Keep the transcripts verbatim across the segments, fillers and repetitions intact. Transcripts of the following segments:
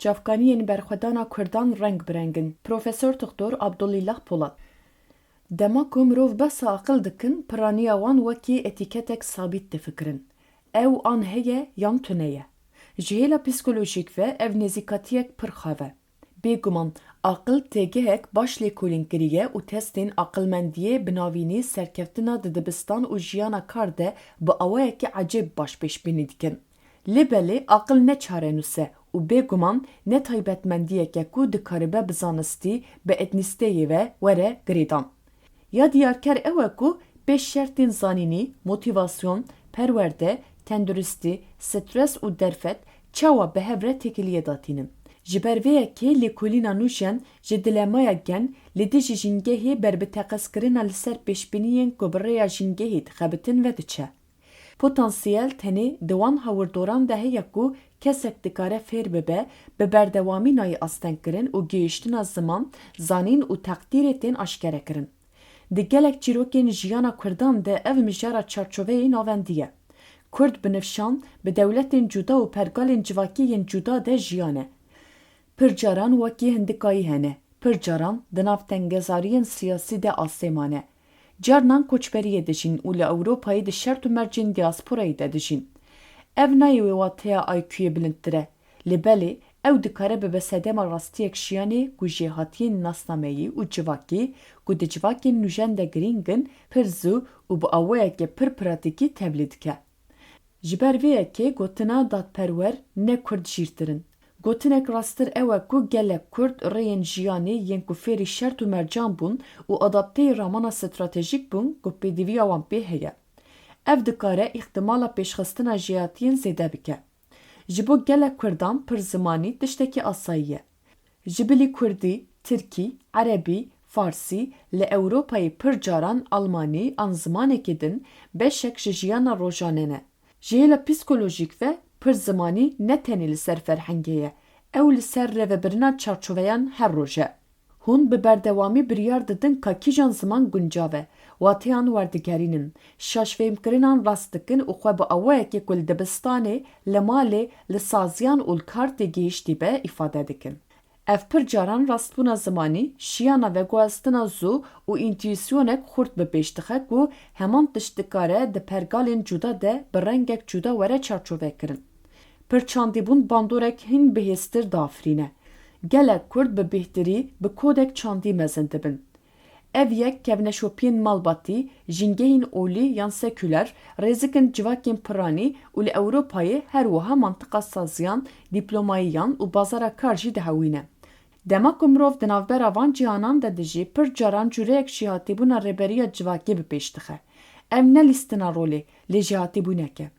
Çavkaniyên berxwedana Kurdan reng bi reng in. Profesor Doktor Abdulîlah Polat. Dema ku mirov behsa aqil dikin, piraniya wan wekî etîketek sabît difikirin. Ew an heye yan tune ye. Ji hêla psîkolojîk ve ev nêzîkatiyek pir xav e. Bêguman, aqil têgehek baş lêkolînkirî ye û testên aqilmendiyê bi navînî serkeftina di dibistan û jiyana kar de bi awayekî ecêb baş pêşbînî dikin. Lê belê aqil ne çarenûs e û bêguman ne taybetmendiyeke ku dikaribe bi zanistî, bi etnîsteyê ve were girêdan. Ya diyarker ew e ku pêş şertên zanînî, motîvasyon, perwerde, tenduristî, stres û derfet çawa bi hev re têkiliyê datînin. Ji ber vê yekê lêkolîna nûjen ji dilemaya gen li dijî jîngehê berbiteqezkirina li ser pêşbîniyên ku bi rêya jîngehê dixebitin vediçe. Potansiyel tenê di wan hawirdoran de heye ku kesek dikare fêr bibe, bi berdewamî nayê astengkirin û gihîştina ziman, zanîn û teqdîrê tên aşkerekirin. Di gelek çîrokên jiyana Kurdan de ev mijara çarçoveyê navendî ye. Kurd bi nifşan, bi dewletên cuda û pergalên civakî yên cuda de jiyane. Pir caran wekî hindikayî hene, pir caran di nav tengezariyên siyasî de asê mane. Carnan koçberiyê dijîn û li Ewropayê di şert û mercên diasporayê de dijîn. Ev nayê wê wateya IQyê bilindtir e, lê belê ew dikare bibe sedema rastiyek jiyanê ku jêhatiyên nasnameyî û civakî ku di civakên nûjen de girîng in, pir zû û bi awayeke pir pratîkî tevlî dike. Ji ber vê yekê gotina dadperwer ne Kurd jîrtir in. Gotinek rasttir ew e ku gelek Kurd rêyên jiyanê yên ku fêrî şert û mercan bûn û adapteyî ramana stratejîk bûn ku pêdiviya wan pê heye. Ev dikare îhtimala pêşxistina jêhatiyên zêde bike. Ji bo gelek Kurdan pirzimanî tiştekî asayî ye. Ji bilî kurdî, tirkî, erebî, farsî, li Ewropayê pir caran almanî an zimanekî din beşek ji jiyana rojane ne. Ji hêla psîkolojîk ve pirzimanî ne tenê li ser ferhengê ye, ew li ser rêvebirina çarçoveyan her roj e. Hûn bi berdewamî biryar didin ka kîjan ziman guncav e, wateyan werdigerînin, şaşfêhmkirinan rast dikin û xwe bi awayekê ku li dibistanê, li malê, li saziyan û li kar têgihiştî be îfade dikin. Ev pir caran rastbûna zimanî, şiyana veguhestina zû û întuyîsyonek xurt bi pêş dixe ku heman tişt dikare di pergalên cuda de bi rengek cuda were çarçovekirin. Pirçandîbûn bandorek hin bihêztir diafirîne. Gelek Kurd bi bêhtirî bi kodek çandî mezin dibin. Ev yek kevneşopiyên malbatî, jîngehên olî yan sekuler, rêzikin civakên piranî û li Ewropayê her wiha mantiqa saziyan, dîplomayiyan û bazara kar jî dihewîne. Dema ku mirov di navbera van cîhanan de dijî, pir caran cûreyek jêhatîbûna rêberiya civakî bi pêş dixe. Ev ne lîstina rolê, lê jêhatîbûnek e.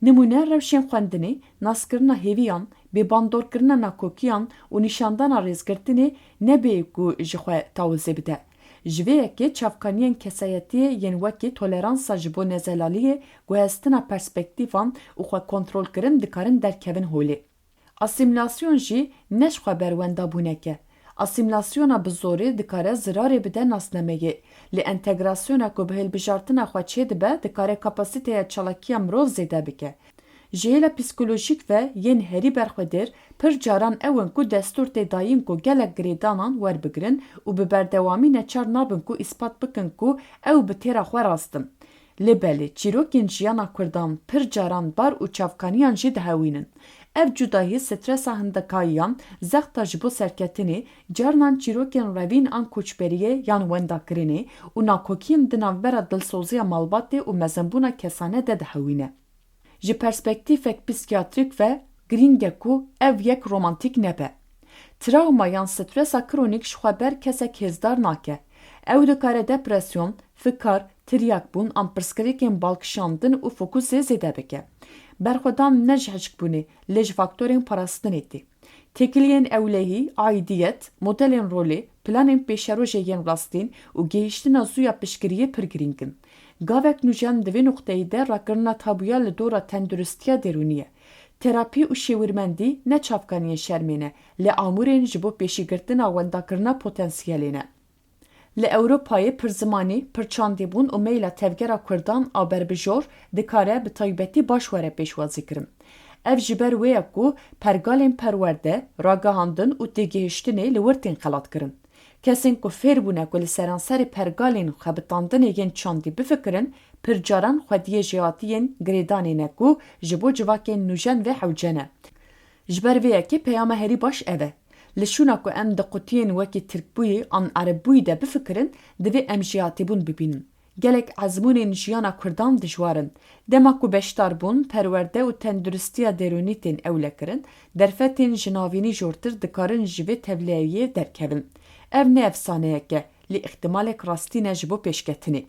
Nimûne rewşên xwendinê, naskirina hêviyan, bêbandorkirina nakokiyan û nîşandana rêzgirtinê nebêyî ku ji xwe tawizê bide. Ji vê yekê çavkaniyên kesayetiyê yên wekî toleransa ji bo nezelaliyê, guhestina perspektîvan û xwe kontrolkirin dikarin derkevin holê. Asîmîlasyon jî ne ji xwe ber wendabûnek e. Asîmîlasyona bi zorê dikare zirarê bide nasnameyê, lê entegrasyona ku bi hilbijartina xwe çêdibe dikare kapasiteya çalakiya mirov zêde bike. Ji hêla psîkolojîk ve yên herî berxwedêr pir caran ew in ku destûr tê dayîn ku gelek girêdanan werbigirin û bi berdewamî neçar nabin ku îspat bikin ku ew bi têra xwe rast in. Lê belê, çîrokên jiyana Kurdan pir caran bar û çavkaniyan jî dihewînin. Ev cudahî stresa hindikayiyan, zexta ji bo serketinê, carnan çîrokên revîn an koçberiyê yan wendakirinê û nakokiyên di navbera dilsoziya malbatê û mezinbûna kesane de dihewîne. Ji perspektîfek psîkiyatrîk ve girîng e ku ev yek romantîk nebe. Trawma yan stresa kronîk ji xwe ber kesek hêzdar nake. Ew dikare depresyon, fikar, tiryakbûn an pirsgirêkên balkişandin û fokusê zêde bike. Berxwedan ne ji hişkbûnê, lê ji faktorên parastinê tê. Têkiliyên ewlehî, aîdiyet, modelên rolê, planên pêşerojê yên rastîn û gihîştina zû ya piştgiriyê pir girîng in. Gavek nûjen di vê nuqteyê de rakirina tabûya li dora tenduristiya derûnî ye. Terapî û şêwirmendî ne çavkaniyên şermê ne, lê amûrên ji bo pêşîgirtina wendakirina potensiyelê ne. Li Ewropayê pirzimanî, pirçandîbûn û meyla tevgera Kurdan a berbijor dikare bi taybetî baş were pêşwazîkirin. Ev ji ber wê ye ku pergalên perwerde, ragihandin û têgihiştinê li wir tên xelatkirin. Kesên ku fêr bûne ku li seranserê pergalên xebitandinê yên çandî bifikirin, pir caran xwediyê jêhatiyên girêdanê ne ku ji bo civakên nûjen vê hewce ne. Ji ber vê yekê peyama herî baş ev e. Li şûna ku em di qutiyên wekî tirkbûyî an erebbûyî de bifikirin, divê em jêhatîbûn bibînin. Gelek ezmûnên jiyana Kurdan dijwar in. Dema ku beşdarbûn, perwerde û tenduristiya derûnî tên ewlekirin, derfetên jinavînî jortir dikarin ji vê tevliyeyê derkevin. Ev ne efsaneyek e, lê îhtimalek rastî ne ji bo pêşketinê.